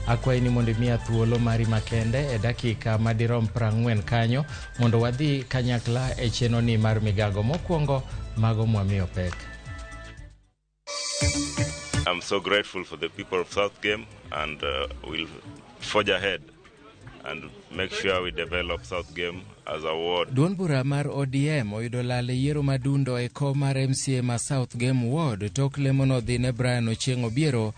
Akwayi ni mondo imiya thuolo mari makende e dakika madirom 40 kanyo mondo wadhi kanyakla e chenroni mar migago mokwongo mago mwamiyo pek. I'm so grateful for the people of South Gem, and we'll forge ahead and make sure we develop South Gem as a ward. Duond bura mar ODM oyudo lal e yiero madundo e kom mar MCA ma South Gem Ward tok lemo nodhi ne Brian Ochieng' Obiero.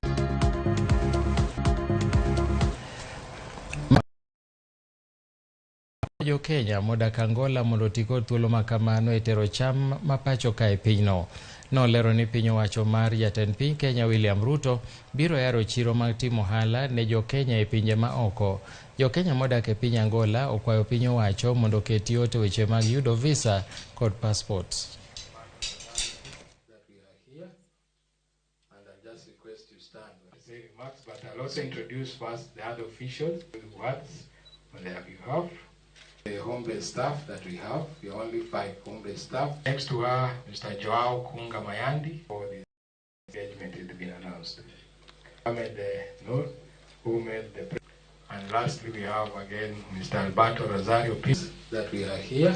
Jo Kenya modak Angola mondo oti kod thuolo ma kamano e tero cham ma pacho ka e pinyno. Nolero ni piny owacho mar jatend piny Kenya William Ruto biro yaro chiro mag timo ohala ne jo Kenya e pinje ma oko. Jo Kenya modak e piny Angola okwayo piny owacho mondo oket yot e weche mag yudo visa kod passport. And I just request you stand. Say remarks, but I'll also introduce first the other officials with words on their behalf. The home-based staff that we have, we are only 5 home-based staff. Next to her, Mr. Joao Kunga Mayandi, for the engagement has been announced. Ahmed Noor, who made the and lastly we have again Mr. Alberto Rosario Peace that we are here.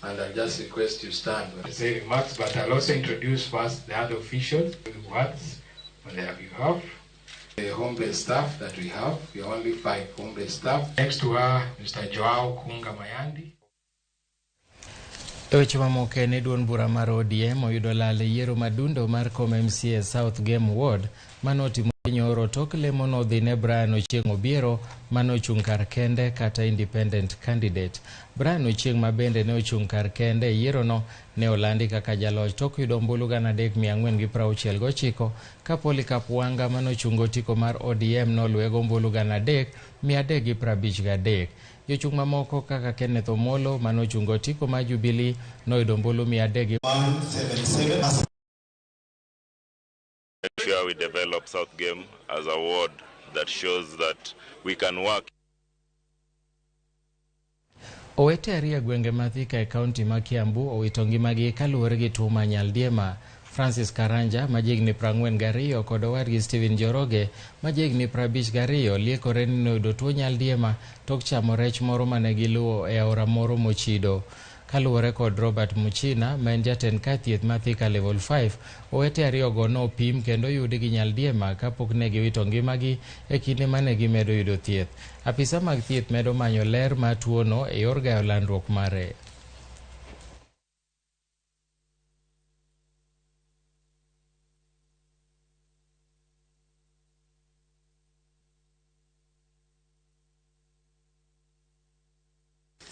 And I just request you stand. Say remarks, but I'll also introduce first the other officials with words on their behalf. The home-based staff that we have, we are only 5 home-based staff. Next to her, Mr. Joao Kunga Mayandi. E weche mamoko en ni duond bura mar ODM oyudo lal e yiero madundo mar kom MCA South Gem Ward manotimo nyoro tok lemo nodhi ne Brian Ochieng' Obiero manochung' kar kende kata independent candidate. Brian Ochieng' ma bende ne ochung' kar kende e yierono ne olandi kaka jaloch tok yudo ombulu 3469 ka Polycarp Wanga manochung' otiko mar ODM noluwe gombulu 3353. Jochung' mamoko kaka Kenneth Omolo manochung' otiko mar Jubilee noyudo ombulu 300 177. Make sure we develop South Gem as a ward that shows that we can work. Owete ariyo e gwenge ma Thika e kaunti ma Kiambu owito ngimagi kaluwore gi tuo mar nyaldiema. Francis Karanja ma jahigni 42 kod owadgi Stephen Njoroge ma jahigni 52 liekore ni noyudo tuo nyaldiema tok chamo rech moro mane giluwo e aora moro mochido. Kaluwore kod Robert Muchina ma en jatend kar thieth ma Thika Level 5, owete ariyogo nopim kendo oyudi gi nyaldiema kapok ne giwito ngimagi e kinde mane gimedo yudo thieth. Apisa mag thieth medo manyo ler mar tuono e yor gayo landruok mare.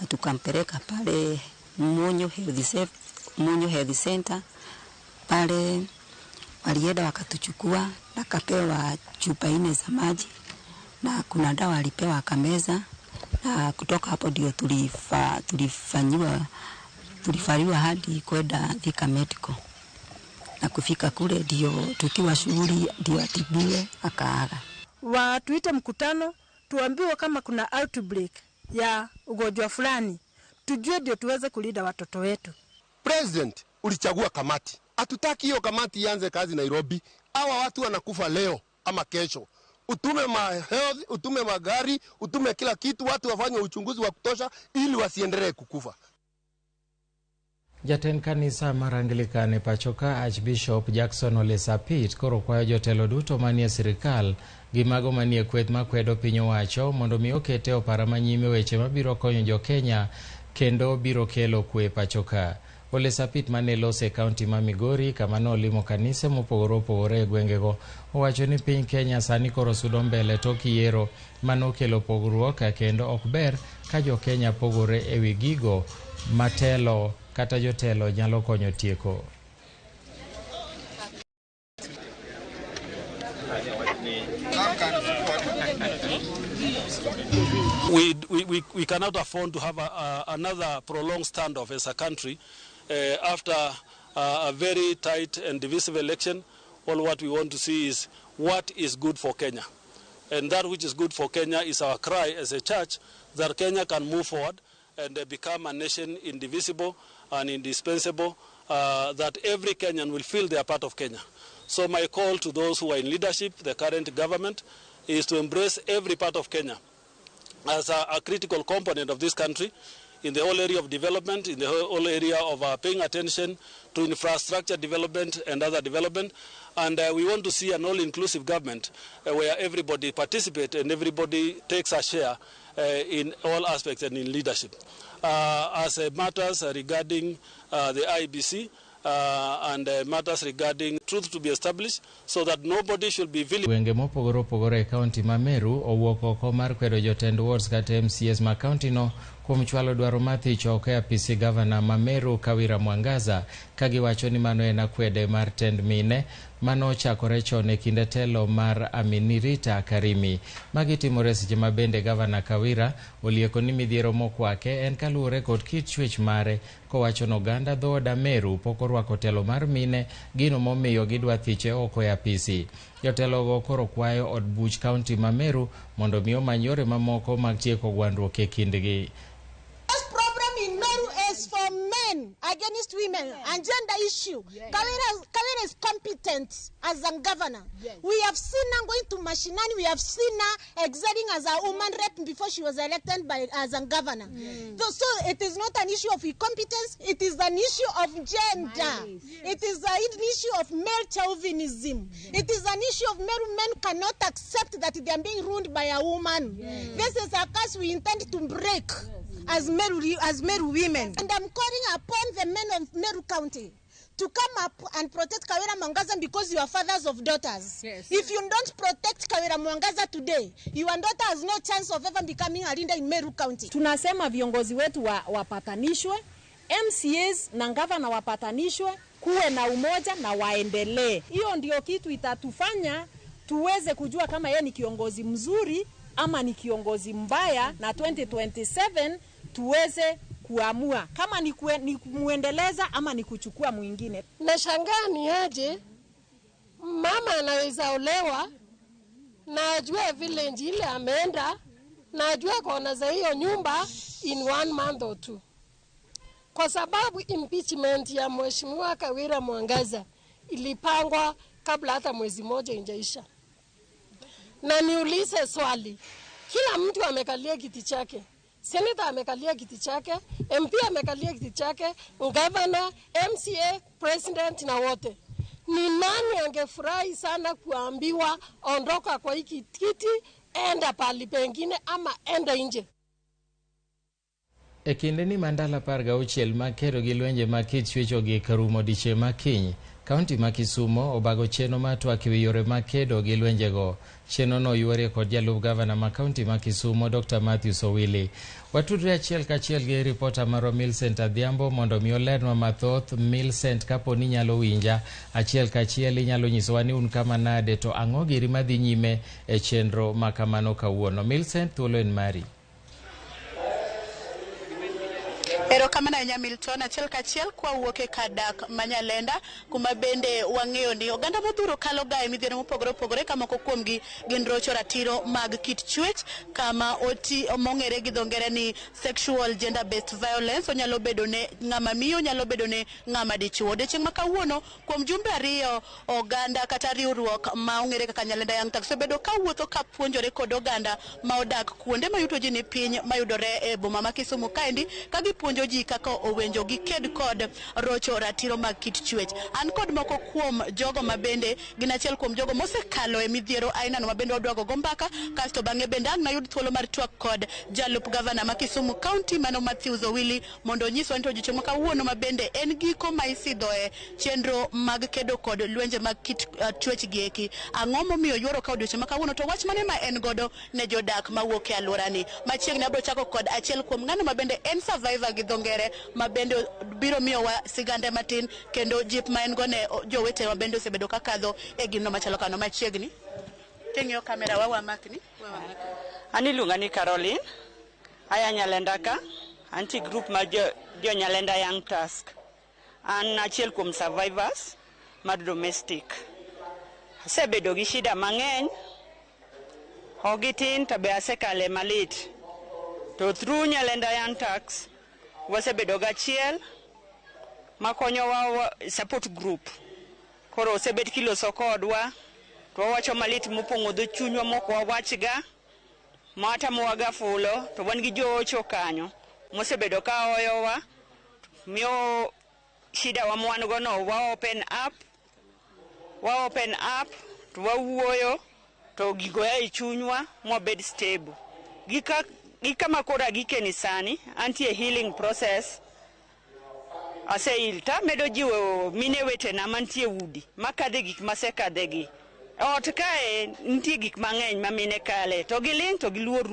Tukampeleka pale Munyo Health Center, pale walienda wakatuchukua, nakapewa chupa 4 za maji na kuna dawa alipewa akameza, na kutoka hapo ndio tulifariwa hadi kwenda Thika Medical, na kufika kule ndio tukiwa shughuli ndio atibiwe akaaga. Watuite mkutano tuambiwe kama kuna outbreak ya ugonjwa fulani, tujue ndio tuweze kulinda watoto wetu. President, ulichagua kamati. Hatutaki hiyo kamati ianze kazi Nairobi. Hawa watu wanakufa leo ama kesho. Utume ma health, utume magari, utume kila kitu, watu wafanye uchunguzi wa kutosha ili wasiendelee kukufa. Jatend kanisa mar Anglican e pacho ka Archbishop Jackson Ole Sapit koro kwayo jotelo duto manie sirikal gi mago manie kweth makwedo piny owacho mondo mi okete opara manyime weche mabiro konyo jo Kenya kendo biro kelo kwe pacho ka. Ole Sapit mane loso e kaunti ma Migori kama nolimo kanise mopogore opogore e gwengego owacho ni piny Kenya sani koro sudo mbele tok yiero manokelo pogruok kendo ok ber ka jo Kenya pogore ewi gigo matelo kata jotelo nyalo konyo tieko. We cannot afford to have another prolonged standoff as a country after a very tight and divisive election. All what we want to see is what is good for Kenya. And that which is good for Kenya is our cry as a church that Kenya can move forward and become a nation indivisible and indispensable, that every Kenyan will feel they are part of Kenya. So my call to those who are in leadership, the current government, is to embrace every part of Kenya as a critical component of this country in the whole area of development, in the whole area of paying attention to infrastructure development and other development. And we want to see an all-inclusive government where everybody participates and everybody takes a share in all aspects and in leadership. As matters regarding the IEBC, and matters regarding truth to be established so that nobody should be vilified. Gwenge mopogore opogore e kaunti ma Meru owuok oko mar kwedo jotend wards kata MCAs ma kaunti no kuom chwalo dwaro mar thich oko e apisi gavana ma Meru Kawira Mwangaza, kagiwacho ni mano en akwede mar tend mine mano ochakore chon e kinde telo mar Aminirita Karimi. Magi timore seche ma bende gavana Kawira olieko ni midhiero mokwake en kaluwore kod kit chwech mare, kowacho ni oganda dhood Ameru pok orwako telo mar mine, gino momiyo gidwa thiche oko e apisi. Jotelogo koro kwayo od buch kaunti ma Meru mondo mi omany yore mamoko mag tieko gwandruok e kindgi. For men against women and gender issue. Yes. Kawira is competent as a governor. Yes. We have seen her going to Mashinani. We have seen her excelling as a woman rep before she was elected by as a governor. Yes. So it is not an issue of incompetence. It is an issue of gender. Yes. It is an issue of male chauvinism. Yes. It is an issue of men cannot accept that they are being ruled by a woman. Yes. This is a curse we intend to break. Yes. As Meru women. And I'm calling upon the men of Meru County to come up and protect Kawira Mwangaza because you are fathers of daughters. Yes. If you don't protect Kawira Mwangaza today, your daughter has no chance of ever becoming a leader in Meru County. Tunasema viongozi wetu wapatanishwe, MCAs na gavana wapatanishwe, kuwe na umoja na waendelee. Hiyo ndio kitu itatufanya tuweze kujua kama yeye ni kiongozi mzuri ama ni kiongozi mbaya, na 2027 tuweze kuamua kama ni kumuendeleza ama ni kuchukua mwingine. Nashangaa ni aje mama anaweza olewa na ajue village ile ameenda na ajue kona za hiyo nyumba in 1 month or 2. Kwa sababu impeachment ya Mheshimiwa Kawira Mwangaza ilipangwa kabla hata mwezi moja injaisha. Na niulize swali, kila mtu amekalia kiti chake. Senator amekalia kiti chake, MP amekalia kiti chake, governor, MCA, president na wote. Ni nani angefurahi sana kuambiwa ondoka kwa hiki kiti, enda pali pengine ama enda nje? E kinde ni mandala 16 mag kedo gi lwenje mag kit chwech ogik rumo odiechieng' ma kiny, kaunti ma Kisumo obago chenro mar twak ewi yore mag kedo gi lwenjego. Chenro no oyuorie kod jalup gavana ma kaunti ma Kisumo Dr. Matthews Owili. Watudre achiel kachiel gi ripota marwa Millicent Adhiambo mondo mi olernwa mathoth. Millicent, kapo ni inyalo winja achiel kachiel, inyalo nyisowa ni un kama nade to ang'o giri madhi nyime e chenro ma kamano kawuono. Millicent, thuolo en mari. Erokamano ahinya Milton. Achiel kachiel kwa wuok e kar dak ma Nyalenda, kuma bende wang'eyo ni oganda modhuro kalo ga e midhiero mopogore opogore, ka moko kuomgi gin rocho ratiro mag kit chwech, kama oti mong'ere gi dho ngere ni sexual gender based violence. Onyalo bedo ne ng'ama miyo, onyalo bedo ne ng'ama dichuo. Odiechieng' ma kawuono, kuom jumbe 2, oganda kata riwruok ma ong'ere kaka Nyalenda Young Turks obedo ka wuotho ka puonjore kod oganda ma odak kuonde ma yuto ji ni piny mayudore e boma ma Kisumu kaendi, ka gipuonjo ji kaka owenjo giked kod rocho ratiro mag kit chwech. An kod moko kuom jogo mabende gin achiel kuom jogo mosekalo e midhiero ainano mabende wadwa go mbaka, kasto bang'e bende ang' nayud thuolo mar twak kod jalup gavana ma Kisumu County mano Matthews Owili mondo onyiswa ni to odiechieng' ma kawuono mabende en giko ma isidhoe chenro mag kedo kod lwenje mag kit chwech gi eki. Ang'o momiyo yuoro ka odiechieng' ma kawuono, to wach mane ma en godo ne jodak mawuok e alworani? Machiegni abiro chako kod achiel kuom ng'ano mabende en survivor gi dho ngere, ma bende biro miyowa sigande matin kendo jip ma en go ne jowetewa bende osebedo kakadho e gino machalo kano. Machiegni king'iyo kamera wa wamakni. An iluonga ni Caroline, aya Nyalenda ka, antie group mar jo Nyalenda Young Task. An achiel kuom survivors mar domestic. Asebedo gi shida mang'eny, ok gitin to be asekale malit. To through Nyalenda Young Task wasebedo gachiel makonyowa support group. Koro osebet kiloso kodwa, To wawacho malit mopong'o dho chunywa mok wawachga, matamowaga fulo, to wan gi joocho kanyo mosebedo ka hoyowa, miyo shida wa mwan go no wa open up, wa open up to wawuoyo to gigo a e chunywa mwabed stable. Gi kama koro agikeni sani, antie healing process. Aseil tamedo jiwo mine wetena mantie udi makadhe gik masekadhe gi. Ot kae nitie gik mang'eny ma mine kale to giling' to giluor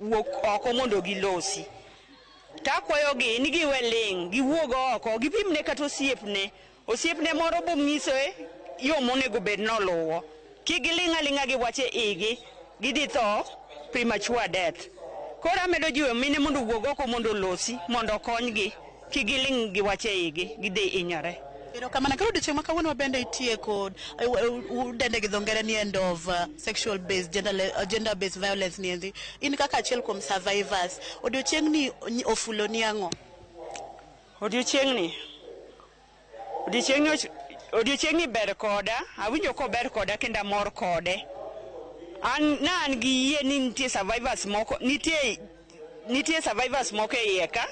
wuok oko mondo gilosi. Takwayogi ni giwe ling', giwuog oko, gipimne kata osiepne. Osiepne moro bong'iso yo monego bed noluwo. Kik giling' aling'a gi wach e igi, gidhi tho premature death. Koro amedo jiwo mine mondo owuog oko mondo olosi, mondo okonygi. Kik giling' gi wach e igi, gidhi hinyore. Erokamano. Koro odiochieng' ma kawuono bende itieko udende gi dho ngere ni end of sexual based gender based violence ni endi. In kaka achiel kuom survivors, odiochieng' ni ofulo ni ang'o? Odiochieng'ni odiochieng'ni odiochieng'ni ber koda, awinjo kober koda kendo amor kode. An na an gi yie ni nitie survivors moko, nitie survivors moko e iye ka.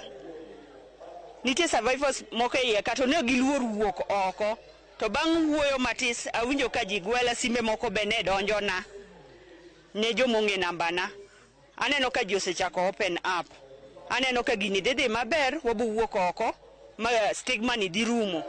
Nitie survivors moko e iye ka to ne giluor wuok oko. To bang' wuoyo matis awinjo ka ji gwela simbe moko be ne donjona ne jomong'e nambana. Aneno ka ji osechako open up. Aneno ka gini dhi dhi maber, wabo wuok oko ma stigma ni dhi rumo.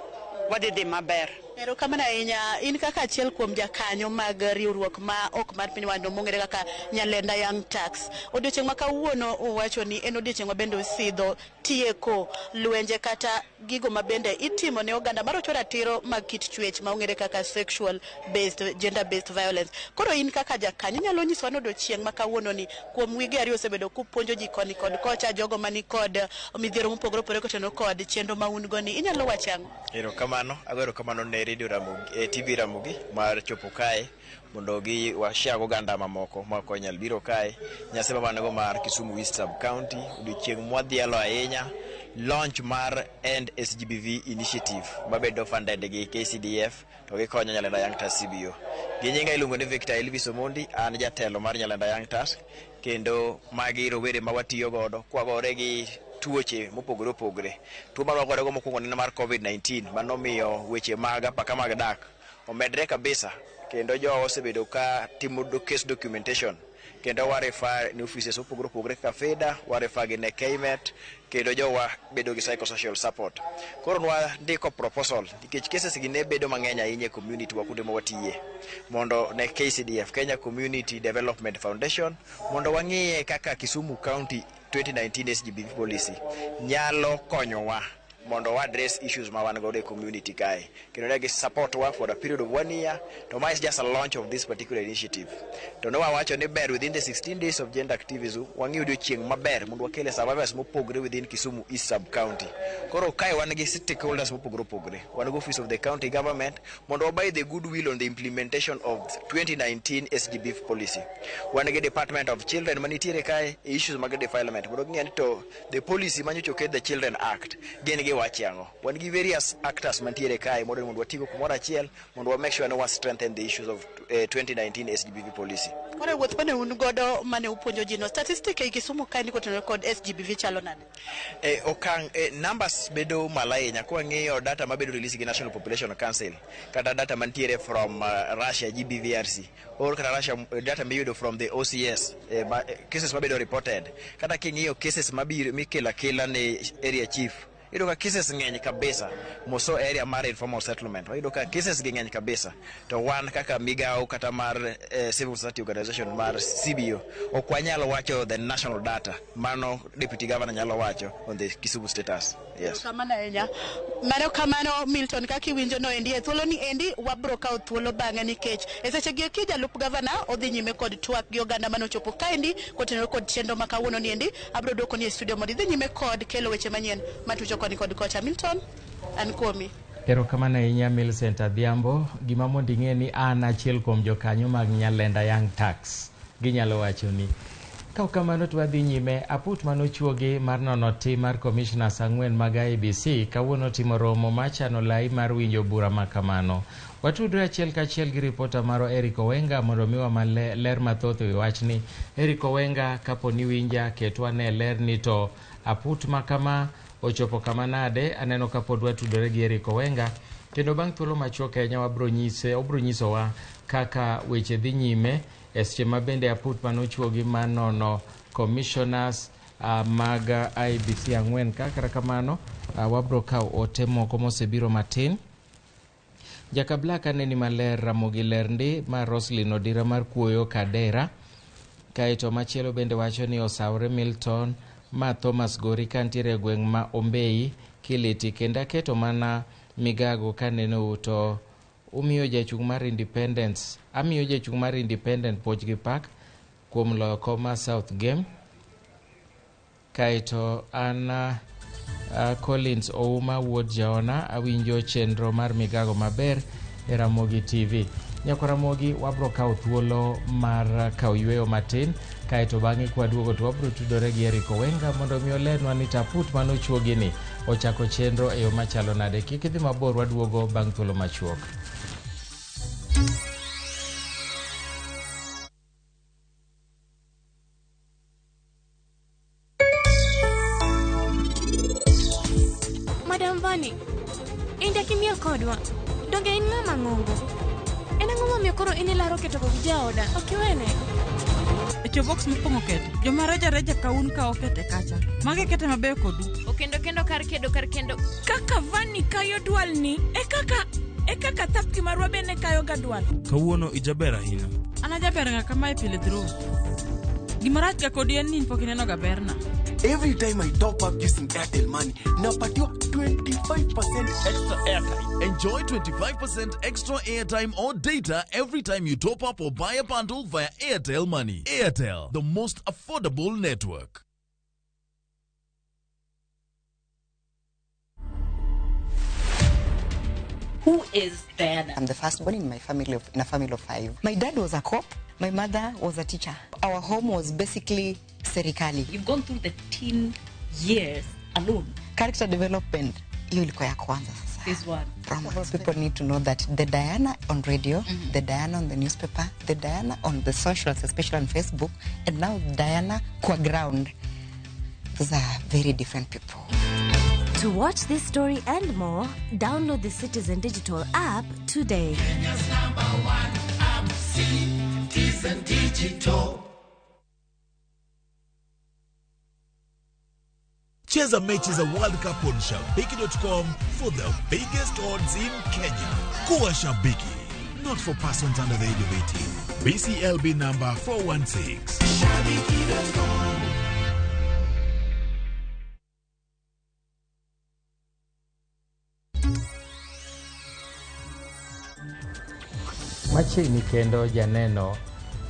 Wadhi dhi maber. Erokamano ahinya. In kaka achiel kuom jakanyo mag riwruok ma ok mar piny owacho mong'ere kaka Nyalenda Young Turks. Odiochieng' ma kawuono uwacho ni en odiochieng' ma bende osidho tieko lwenje kata gigo ma bende itimo ne oganda marocho ratiro mag kit chwech ma ong'ere kaka sexual based gender based violence. Koro in kaka jakanyo inyalo nyisowa ni odiochieng' ma kawuono ni kuom wige ariyo osebedo kupuonjo ji koni kod kocha jogo mani kod midhiero mopogore opogore kotenore kod chenro ma un go ni inyalo wacho ang'o? Erokamano, ago erokamano ne Radio Ramogi, TV Ramogi mar chopo kae mondo gi washare oganda mamoko ma ok onyal biro kae. Nyasi ma wan go mar Kisumu East Sub County, odiochieng' mwadhialo ahinya launch mar End SGBV Initiative mabedo funded gi KCDF to gikonyo Nyalenda Young Turks CBO. Gi nyinga iluongo ni Victor Elvis Omondi, an jatelo mar Nyalenda Young Turks kendo magi rowere ma watiyo godo kwagore gi tuoche mopogore opogore. Tuo mar wagore go mokwongo en mar COVID-19 manomiyo weche mag apaka mag dak omedre kabisa kendo jowa osebedo ka timo case documentation kendo wa refer ne offices mopogore opogore kaka FIDA, wa refer gi ne KMET kendo jowa bedo gi psychosocial support. Koro nwa ndiko proposal nikech cases gi ne bedo mang'eny ahinya e community wa kuonde ma watiye mondo ne KCDF, Kenya Community Development Foundation, mondo wang'iye kaka Kisumu County 2019 SGBV policy nyalo konyowa mondo wa address issues ma wan godo e community kae kendo ne gi support wa for a period of one year. To ma is just a launch of this particular initiative. To ne wawacho ni ber within the 16 days of gender activism wang'i odiochieng' maber mondo wakele survivors mopogre within Kisumu East Sub County. Koro kae wan gi stakeholders mopogore opogore, wan gi office of the county government mondo wabuy the goodwill on the implementation of 2019 SGB policy. Wan gi Department of Children manitiere kae e issues mag defilement mondo ging'e ni to the policy manyocha oket, the Children Act, gin gi wach ang'o. Wan gi various actors mantiere kae mondo watigo kumoro achiel mondo wa make sure ni wa strengthen the issues of 2019 SGBV policy. Koro e wuoth mane un godo mane upuonjo ji no, statistic ei Kisumu kae ni kotenore kod SGBV chalo nade? Okang' numbers bedo malo ahinya kwang'iyo data mabedo release gi National Population Council kata data mantiere from Russia GBVRC or kata Russia data miyudo from the OCS, cases mabedo reported, kata king'iyo cases mabiro mikelo akela ne area chief, iyudo ka cases ng'eny kabisa moso area mar informal settlement. Wayudo ka cases gi ng'eny kabisa to wan kaka migawo kata mar civil society organization mar CBO ok wanyal wacho the national data. Mano deputy governor nyalo wacho on the Kisumu status, yes. Kamano ahinya. Mano kamano Milton, kaka iwinjo no endi e thuolo ni endi wabro kawo thuolo bang'e nikech e seche gi eki jalup gavana odhi nyime kod twak gi oganda mane ochopo kaendi kotenore kod chenro ma kawuono ni endi. Abro duoko ni e studio mondo idhi nyime kod kelo weche manyien matucho koni kod kocha. Milton, an kuomi. Erokamano ahinya, Millicent Adhiambo. Gima mondo ing'e ni an achiel kuom jokanyo mag Nyalenda Young Turks. Ginyalo wacho ni. Ka ok kamano to wadhi nyime. Aput manochuogi mar nono tim mar commissioners 4 mag IEBC kawuono timo romo machano lai mar winjo bura ma kamano. Watudre achiel kachiel gi ripota marwa Eric Owenga mondo miwa ler mathoth e wi wachni. Eric Owenga, kapo ni winja, ketwa ne ler ni to aput ma kama ochopo kama nade. Aneno kapod watudore gi Eric Owenga kendo bang' thuolo machuok ahinya wabro nyise, obro nyisowa kaka weche dhi nyime e seche ma bende aput manochuogi mar nono commissioners mag IEBC 4 ka. Kata kamano wabro kawo ote moko mosebiro matin. Jakablak aneni maler, Ramogi ler ndi mar Roslyn Odira mar Kuoyo Kadera. Kaeto machielo bende wacho ni osawre Milton ma Thomas Gori kantiere e gweng' ma Ombei Kiliti, kendo aketo mana migago kaneno to umiyo jachung' mar Independence, amiyo jachung' mar Independent puoch gi pak kuom loyo kom mar South Game. Kaeto an Collins Ouma wuod Jaona, awinjo chenro mar migago maber e Ramogi TV. Nyako Ramogi, wabro kawo thuolo mar kawo yweyo matin, kaeto bang'e kwaduogo to wabro tudore gi Eric Owenga mondo mi olernwa ni taput manochuogi ni ochako chenro e yo machalo nade. Kik idhi mabor, waduogo bang' thuolo machuok. Madam Vani, inda kimiel kodwa. Donge in ng'ama ng'ongo? En ang'o momiyo koro in ilaro keto gi jaoda? Ok iwene? E box mopong'o kete. Joma reja reja ka un ka okete kacha. Mage kete mabeyo kodu. Okendo kendo kar kedo kar kendo. Kaka Vani kayo dwalni, e kaka thapki marwa bende kayo ga dwal. Kawuono ijaber ahinya. An ajaber ga kamae pile through. Gimarach ga kodi en ni in pok ineno ga berna. Every time I top up using Airtel Money, napatiwa 25% extra airtime. Enjoy 25% extra airtime or data every time you top up or buy a bundle via Airtel Money. Airtel, the most affordable network. Who is Diana? I'm the firstborn in my family in a family of 5. My dad was a cop. My mother was a teacher. Our home was basically serikali. You've gone through the teen years alone. Character development, hiyo ilikuwa ya kwanza sasa. This one. People need to know that the Diana on radio, the Diana on the newspaper, the Diana on the socials, especially on Facebook, and now Diana kwa ground. Those are very different people. To watch this story and more, download the Citizen Digital app today. Kenya's #1 app, Citizen Digital. Cheza mechi za World Cup on Shabiki.com for the biggest odds in Kenya. Kuwa Shabiki. Not for persons under the age of 18. BCLB number 416. Shabiki.com. Machiegni kendo janeno.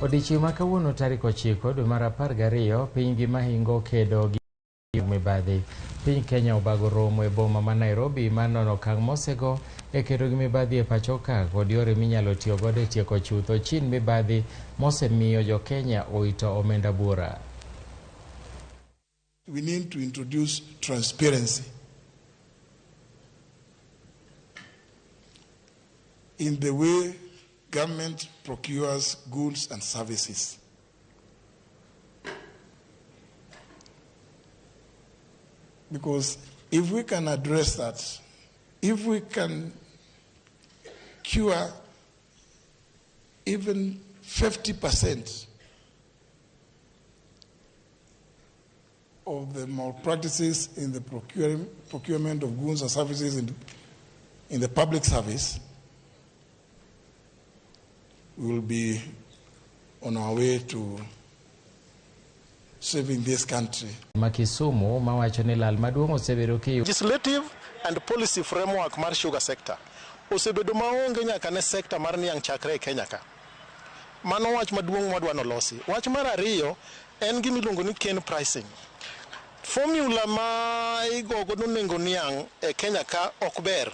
Odiechieng' ma kawuono tarik 9 dwe mar 12 piny ngima hingo kedo gi mibadhi. Piny Kenya obago romo e boma ma Nairobi mar nono okang' mosego e kedo gi mibadhi e pacho ka kod yore minyalo tiyo godo e tieko chutho chin mibadhi mosemiyo jo Kenya oito omenda buora. We need to introduce transparency in the way government procures goods and services. Because if we can address that, if we can cure even 50% of the malpractices in the procurement of goods and services in the public service, we will be on our way to saving this country. Makisumu mawacho ni lal maduong' osebedo ki legislative and policy framework mar sugar sector osebedo maonge nyaka ne sector mar niang' chakre e Kenya ka. Mano wach maduong' mwadwa nolosi. Wach mar ariyo en gima iluongo ni cane pricing. Formula ma igo godo nengo niang' e Kenya ka ok ber.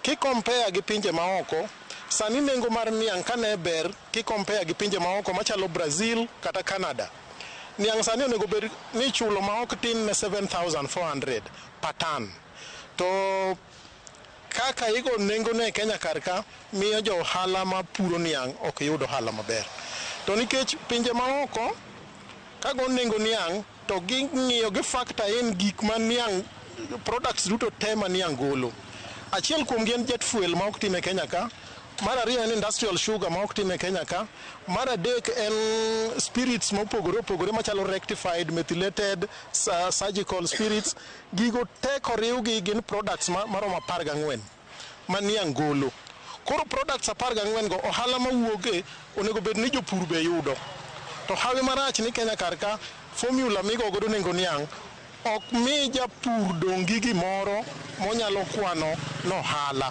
Ki compare gi pinje maoko, sani nengo mar niang' kane ber ki compare gi pinje maoko machalo Brazil kata Canada. Niang' sani onego bed ni ichulo ma ok tin ne 7400 per ton. To kaka igo nengone e Kenya kar ka miyo jo ohala mapuro niang' ok yud ohala maber. To nikech pinje maoko kago nengo niang' to ging'iyo gi factor in gik ma niang' products duto te ma niang' golo. Achiel kuomgi en jet fuel ma ok tim e Kenya ka. Mar ariyo en industrial sugar ma ok tim e Kenya ka. Mar adek en spirits mopogore opogore machalo rectified, methylated, surgical spirits. Gigo te koriwgi gin products maromo 14 ma niang' golo. Koro products 14 go ohala mawuoke onego bed ni jopur be yudo. To hawi marach ni Kenya kar ka formula migo godo nengo niang' ok mi japur dong' gi gimoro monyalo kwano nohala.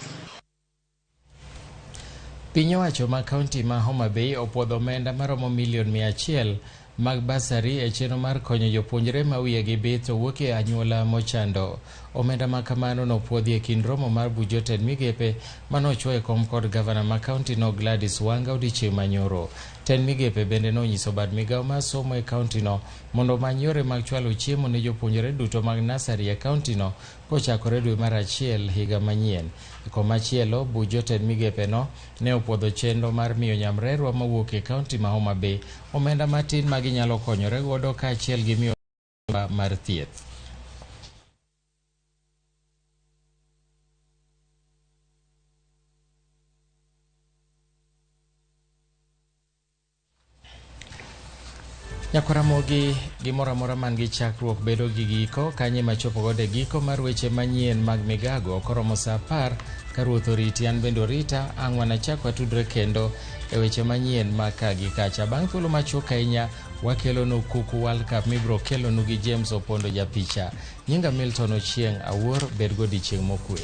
Piny owacho ma kaunti ma Homa Bay opuodho omenda maromo milion 100 mag basari e chenro mar konyo jopuonjre ma wiyegi bith to wuok e anyuola mochando. Omenda ma kamano nopuodhi e kind romo mar buch jotend migepe manochwo e kom kod gavana ma kaunti no Gladys Wanga odiechieng' manyoro. Tend migepe bende nonyiso bad migawo mar somo e kaunti no mondo omany yore mag chwalo chiemo ne jopuonjre duto mag nasari e kaunti no kochakore dwe mar achiel higa manyien. Komachielo, buch jotend migepe no ne opuodho chenro mar miyo nyamrerwa mawuok e kaunti ma Homa Bay omenda matin ma ginyalo konyore godo kaachiel gi miyo mar thieth. Nyakwaramogi gimoro amora man gi chakruok bedo gi giko kanye machopo godo e giko mar weche manyien mag migago koromo saa 10 ka ruoth oriti an bende orita ang' wanachak watudre kendo e weche manyien ma ka gi kacha. Bang' thuolo machuok ahinya wakelonu Kuku World Cup mibiro kelonu gi James Opondo japicha. Nyinga Milton Ochieng' Awuor, bed godiechieng' mokwe.